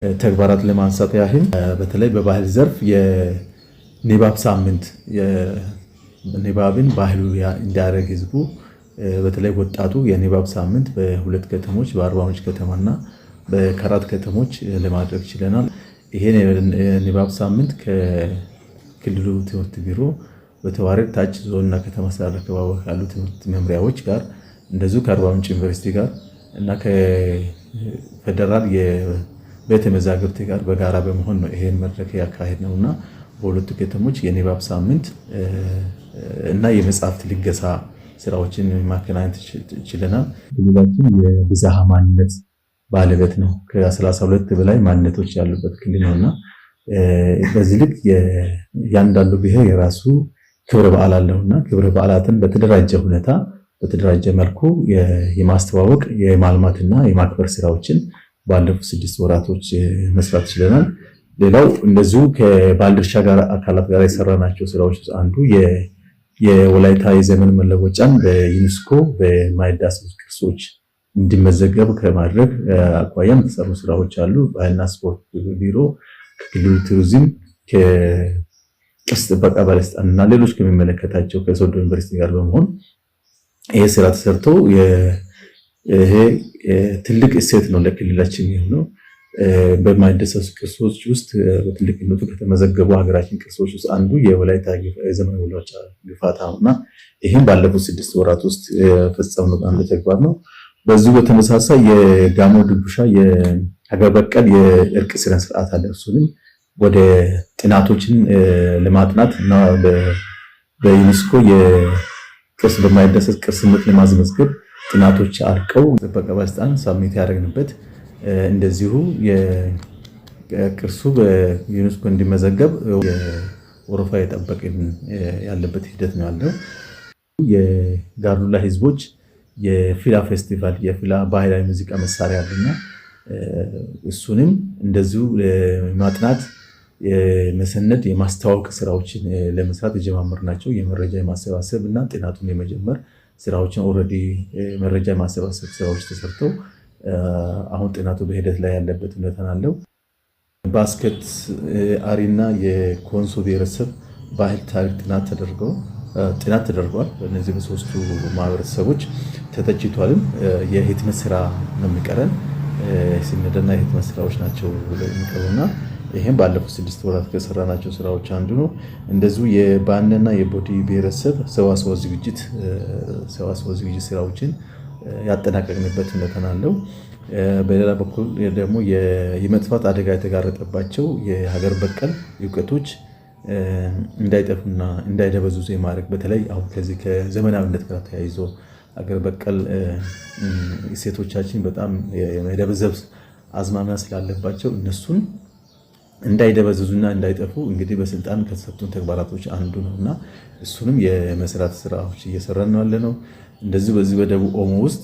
ተግባራት ለማንሳት ያህል በተለይ በባህል ዘርፍ የንባብ ሳምንት፣ ንባብን ባህሉ እንዲያደርግ ህዝቡ፣ በተለይ ወጣቱ፣ የንባብ ሳምንት በሁለት ከተሞች፣ በአርባ ምንጭ ከተማና በከራት ከተሞች ለማድረግ ችለናል። ይሄን የንባብ ሳምንት ከክልሉ ትምህርት ቢሮ በተዋረድ ታች ዞንና ከተማ አስተዳደር አካባቢ ካሉ ትምህርት መምሪያዎች ጋር፣ እንደዚሁ ከአርባ ምንጭ ዩኒቨርሲቲ ጋር እና ከፌደራል የቤተ መዛግብት ጋር በጋራ በመሆን ነው ይሄን መድረክ ያካሄድነው። እና በሁለቱ ከተሞች የንባብ ሳምንት እና የመጽሐፍት ልገሳ ስራዎችን ማከናወን ችለናል። ክልላችን የብዝሃ ማንነት ባለቤት ነው። ከ32 በላይ ማንነቶች ያሉበት ክልል ነው። እና በዚህ ልክ እያንዳንዱ ብሔር የራሱ ክብረ በዓል አለው። እና ክብረ በዓላትን በተደራጀ ሁኔታ፣ በተደራጀ መልኩ የማስተዋወቅ፣ የማልማትና የማክበር ስራዎችን ባለፉት 6 ወራቶች መስራት ችለናል። ሌላው እንደዚሁ ከባለድርሻ ጋር አካላት ጋር የሰራናቸው ስራዎች ውስጥ አንዱ የወላይታ የዘመን መለወጫን በዩኔስኮ በማይዳሰሱ ቅርሶች እንዲመዘገብ ከማድረግ አኳያም የተሰሩ ስራዎች አሉ። ባህልና ስፖርት ቢሮ ከክልሉ ቱሪዝም፣ ከቅርስ ጥበቃ ባለስልጣን እና ሌሎች ከሚመለከታቸው ከሶዶ ዩኒቨርሲቲ ጋር በመሆን ይሄ ስራ ተሰርቶ ይሄ ትልቅ እሴት ነው ለክልላችን የሆነው። በማይዳሰሱ ቅርሶች ውስጥ በትልቅነቱ ከተመዘገቡ ሀገራችን ቅርሶች ውስጥ አንዱ የወላይታ የዘመን መለወጫ ግፋታ ነው። እና ይህም ባለፉት 6 ወራት ውስጥ የፈጸምነው አንዱ ተግባር ነው። በዚሁ በተመሳሳይ የጋሞ ድቡሻ የሀገር በቀል የእርቅ ስነ ስርዓት አለ። እሱንም ወደ ጥናቶችን ለማጥናት እና በዩኔስኮ የቅርስ በማይዳሰስ ቅርስነት ለማስመዝገብ ጥናቶች አልቀው ጥበቃ ባለስልጣን submit ያደረግንበት፣ እንደዚሁ የቅርሱ በዩኔስኮ እንዲመዘገብ ወረፋ የጠበቅን ያለበት ሂደት ነው ያለው። የጋርዱላ ህዝቦች የፊላ ፌስቲቫል፣ የፊላ ባህላዊ ሙዚቃ መሳሪያ አለና እሱንም እንደዚሁ ማጥናት፣ የመሰነድ፣ የማስተዋወቅ ስራዎችን ለመስራት የጀማመርናቸው የመረጃ የማሰባሰብ እና ጥናቱን የመጀመር ስራዎችን already መረጃ የማሰባሰብ ስራዎች ተሰርተው አሁን ጥናቱ በሂደት ላይ ያለበት ሁኔታ አለው። ባስኬት አሪና የኮንሶ ብሔረሰብ ባህል ታሪክ ጥናት ተደርገው ጥናት ተደርጓል። በእነዚህ በሶስቱ ማህበረሰቦች ተተችቷልም። የህትመት ስራ ነው የሚቀረን። ስነዳና የህትመት ስራዎች ናቸው የሚቀሩና ይህም ባለፉት 6 ወራት ከሰራናቸው ስራዎች አንዱ ነው። እንደዚሁ የባነና የቦዲ ብሔረሰብ ሰዋስወ ዝግጅት ስራዎችን ያጠናቀቅንበት ሁኔታ አለው። በሌላ በኩል ደግሞ የመጥፋት አደጋ የተጋረጠባቸው የሀገር በቀል እውቀቶች እንዳይጠፉና እንዳይደበዝዙ የማድረግ፣ በተለይ አሁን ከዚህ ከዘመናዊነት ጋር ተያይዞ ሀገር በቀል እሴቶቻችን በጣም የመደብዘዝ አዝማሚያ ስላለባቸው እነሱን እንዳይደበዝዙና እንዳይጠፉ እንግዲህ በስልጣን ከተሰጡን ተግባራቶች አንዱ ነው። እና እሱንም የመስራት ስራዎች እየሰራን ነው ያለነው። እንደዚሁ በዚህ በደቡብ ኦሞ ውስጥ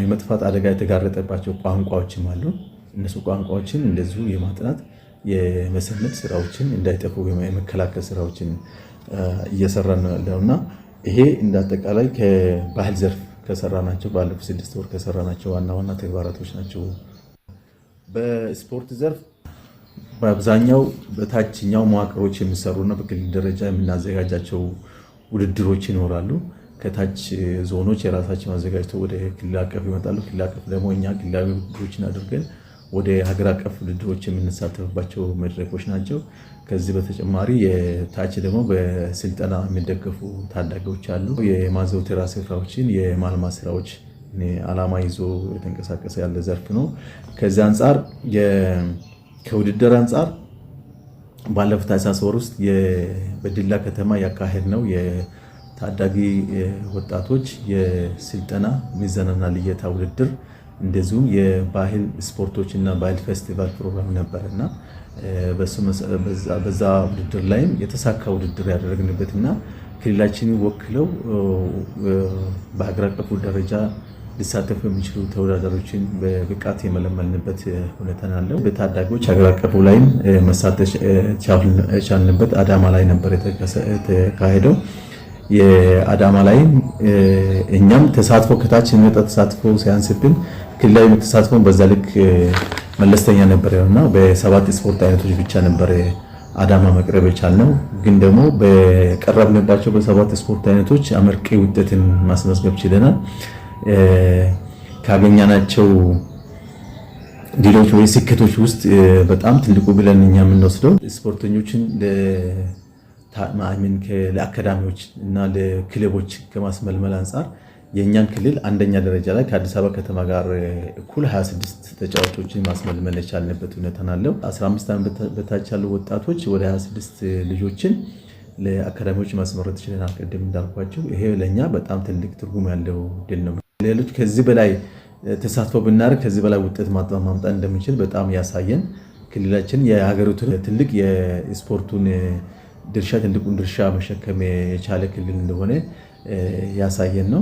የመጥፋት አደጋ የተጋረጠባቸው ቋንቋዎችም አሉ። እነሱ ቋንቋዎችን እንደዚሁ የማጥናት፣ የመሰነድ ስራዎችን፣ እንዳይጠፉ የመከላከል ስራዎችን እየሰራን ነው ያለው። እና ይሄ እንደ አጠቃላይ ከባህል ዘርፍ ከሰራናቸው፣ ባለፉት 6 ወር ከሰራናቸው ዋና ዋና ተግባራቶች ናቸው። በስፖርት ዘርፍ በአብዛኛው በታችኛው መዋቅሮች የሚሰሩና በክልል ደረጃ የምናዘጋጃቸው ውድድሮች ይኖራሉ። ከታች ዞኖች የራሳቸውን አዘጋጅተው ወደ ክልል አቀፍ ይመጣሉ። ክልል አቀፍ ደግሞ እኛ ክልላዊ ውድድሮችን አድርገን ወደ ሀገር አቀፍ ውድድሮች የምንሳተፍባቸው መድረኮች ናቸው። ከዚህ በተጨማሪ የታች ደግሞ በስልጠና የሚደገፉ ታዳጊዎች አሉ። የማዘውተሪያ ስፍራዎችን የማልማት ስራዎች አላማ ይዞ የተንቀሳቀሰ ያለ ዘርፍ ነው። ከዚህ አንጻር፣ ከውድድር አንጻር ባለፉት ታህሳስ ወር ውስጥ በዲላ ከተማ ያካሄድነው የታዳጊ ወጣቶች የስልጠና ምዘናና ልየታ ውድድር፣ እንደዚሁም የባህል ስፖርቶች እና ባህል ፌስቲቫል ፕሮግራም ነበር። እና በዛ ውድድር ላይም የተሳካ ውድድር ያደረግንበት እና ክልላችንን ወክለው በሀገር አቀፉ ደረጃ ሊሳተፉ የሚችሉ ተወዳዳሪዎችን በብቃት የመለመልንበት ሁኔታ አለው። በታዳጊዎች ሀገር አቀፉ ላይም መሳተፍ የቻልንበት አዳማ ላይ ነበር የተካሄደው። የአዳማ ላይም እኛም ተሳትፎ ከታች የሚመጣ ተሳትፎ ሲያንስብን ክልላዊ ተሳትፎን በዛ ልክ መለስተኛ ነበር እና በ7 ስፖርት አይነቶች ብቻ ነበር አዳማ መቅረብ የቻልነው። ግን ደግሞ በቀረብንባቸው በ7 ስፖርት አይነቶች አመርቂ ውጤትን ማስመዝገብ ችለናል። ካገኘናቸው ድሎች ወይ ስኬቶች ውስጥ በጣም ትልቁ ብለን እኛ የምንወስደው ስፖርተኞችን ለአካዳሚዎች እና ለክለቦች ከማስመልመል አንጻር የእኛን ክልል አንደኛ ደረጃ ላይ ከአዲስ አበባ ከተማ ጋር እኩል 26 ተጫዋቾችን ማስመልመል የቻልንበት ሁኔታ አለው። 15 ዓመት በታች ያሉ ወጣቶች ወደ 26 ልጆችን ለአካዳሚዎች ማስመረጥ ችለናል። ቅድም እንዳልኳቸው ይሄ ለእኛ በጣም ትልቅ ትርጉም ያለው ድል ነው። ሌሎች ከዚህ በላይ ተሳትፎ ብናደርግ ከዚህ በላይ ውጤት ማምጣት እንደምንችል በጣም ያሳየን ክልላችን የሀገሪቱን ትልቅ የስፖርቱን ድርሻ ትልቁን ድርሻ መሸከም የቻለ ክልል እንደሆነ ያሳየን ነው።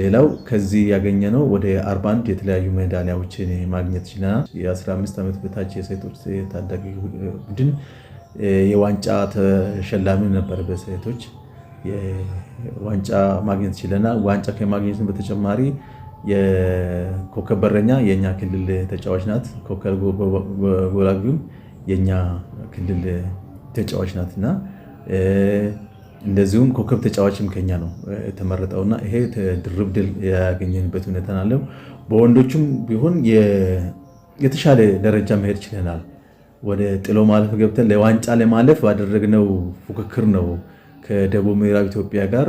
ሌላው ከዚህ ያገኘነው ወደ 41 የተለያዩ ሜዳሊያዎችን ማግኘት ችለናል። የ15 ዓመት በታች የሴቶች ታዳጊ ቡድን የዋንጫ ተሸላሚ ነበር። በሴቶች ዋንጫ ማግኘት ችለናል። ዋንጫ ከማግኘት በተጨማሪ የኮከብ በረኛ የኛ ክልል ተጫዋች ናት። ኮከብ ጎል አግቢውም የኛ ክልል ተጫዋች ናት እና እንደዚሁም ኮከብ ተጫዋችም ከኛ ነው የተመረጠውና ይሄ ድርብ ድል ያገኘንበት ሁኔታ አለው። በወንዶቹም ቢሆን የተሻለ ደረጃ መሄድ ችለናል። ወደ ጥሎ ማለፍ ገብተን ለዋንጫ ለማለፍ ባደረግነው ፉክክር ነው ከደቡብ ምዕራብ ኢትዮጵያ ጋር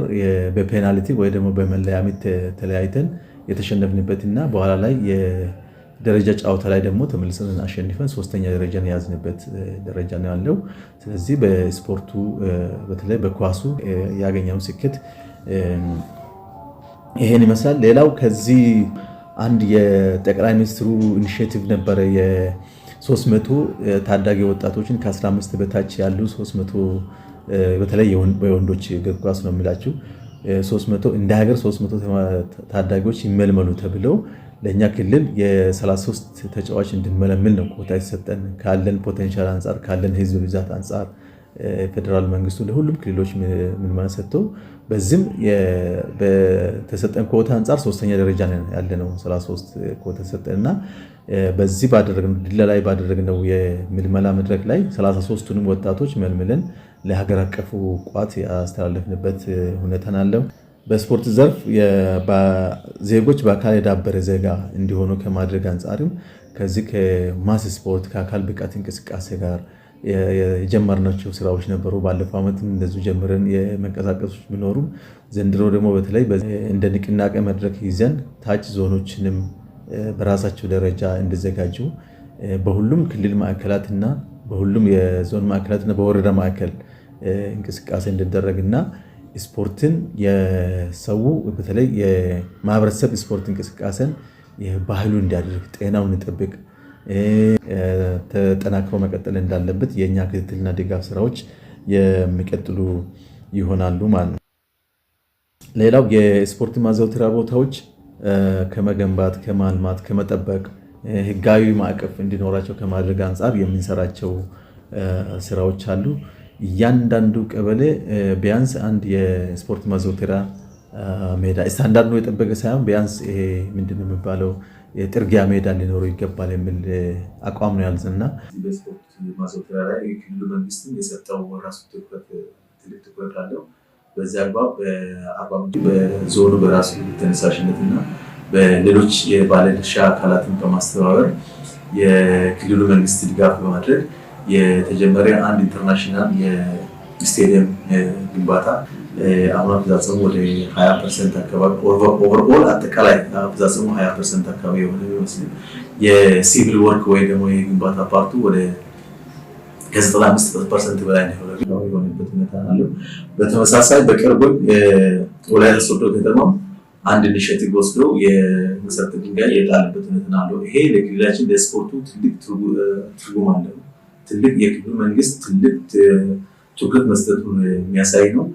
በፔናልቲ ወይ ደግሞ በመለያ ምት ተለያይተን የተሸነፍንበትና በኋላ ላይ የደረጃ ጨዋታ ላይ ደግሞ ተመልሰን አሸንፈን ሶስተኛ ደረጃን የያዝንበት ደረጃ ነው ያለው። ስለዚህ በስፖርቱ በተለይ በኳሱ ያገኘነው ስኬት ይሄን ይመስላል። ሌላው ከዚህ አንድ የጠቅላይ ሚኒስትሩ initiative ነበረ። የ300 ታዳጊ ወጣቶችን ከ15 በታች ያሉ 300 በተለይ የወንዶች እግር ኳስ ነው የሚላችሁ 300 እንደ ሀገር 300 ታዳጊዎች ይመልመሉ ተብለው ለእኛ ክልል የ33 ተጫዋች እንድንመለምል ነው ኮታ የተሰጠን። ካለን potential አንጻር ካለን ህዝብ ብዛት አንጻር ፌዴራል መንግስቱ ለሁሉም ክልሎች ምልመላ ሰጥቶ በዚህም በተሰጠን ኮታ አንጻር ሶስተኛ ደረጃ ያለነው 33 ኮታ ተሰጠን እና በዚህ ባደረግነው ዲላ ላይ ባደረግነው የምልመላ መድረክ ላይ 33ቱንም ወጣቶች መልምለን ለሀገር አቀፉ ቋት ያስተላለፍንበት ሁኔታ አለው። በስፖርት ዘርፍ ዜጎች በአካል የዳበረ ዜጋ እንዲሆኑ ከማድረግ አንጻርም ከዚህ ከ mass sport ከአካል ብቃት እንቅስቃሴ ጋር የጀመርናቸው ስራዎች ነበሩ። ባለፈው ዓመትም እንደዚሁ ጀምረን የመንቀሳቀሶች ቢኖሩም ዘንድሮ ደግሞ በተለይ እንደ ንቅናቄ መድረክ ይዘን ታች ዞኖችንም በራሳቸው ደረጃ እንዲዘጋጁ በሁሉም ክልል ማዕከላትና በሁሉም የዞን ማዕከላትና በወረዳ ማዕከል እንቅስቃሴ እንዲደረግና ስፖርትን የሰው በተለይ የማህበረሰብ ስፖርት እንቅስቃሴን ባህሉ እንዲያደርግ ጤናውን እንዲጠብቅ ተጠናክሮ መቀጠል እንዳለበት የእኛ ክትትልና ድጋፍ ስራዎች የሚቀጥሉ ይሆናሉ ማለት ነው። ሌላው የስፖርት ማዘውተሪያ ቦታዎች ከመገንባት ከማልማት ከመጠበቅ ህጋዊ ማዕቀፍ እንዲኖራቸው ከማድረግ አንጻር የምንሰራቸው ስራዎች አሉ። እያንዳንዱ ቀበሌ ቢያንስ አንድ የስፖርት ማዘውተሪያ ሜዳ ስታንዳርዱ የጠበቀ ሳይሆን ቢያንስ ይሄ ምንድነው የሚባለው የጥርጊያ ሜዳ ሊኖረው ይገባል የሚል አቋም ነው ያልዝና በስፖርት ማዘውተሪያ ላይ የክልሉ መንግስትም የሰጠው ራሱ ትኩረት ትልቅ ትኩረት አለው። በዚህ አግባብ በአርባ ምንጭ በዞኑ በራሱ ተነሳሽነትና በሌሎች የባለድርሻ አካላትን በማስተባበር የክልሉ መንግስት ድጋፍ በማድረግ የተጀመረ አንድ international የስቴዲየም ግንባታ አሁን አፈጻጸሙ ወደ 20% አካባቢ overall አጠቃላይ አፈጻጸሙ 20% አካባቢ የሆነ ቢመስልም የ civil work ወይ ደግሞ የግንባታ part ኡ ወደ ከ95% በላይ ነው የሆነበት ሁኔታ አለው። በተመሳሳይ በቅርብም ወላይታ ሶዶ ከተማ አንድ initiative ወስዶ የመሰረተ ድንጋይ የጣለበት ሁኔታ አለው። ይሄ ለክልላችን ለስፖርቱ ትልቅ ትርጉም አለው። ትልቅ የክልሉ መንግስት ትልቅ ትኩረት መስጠቱን የሚያሳይ ነው።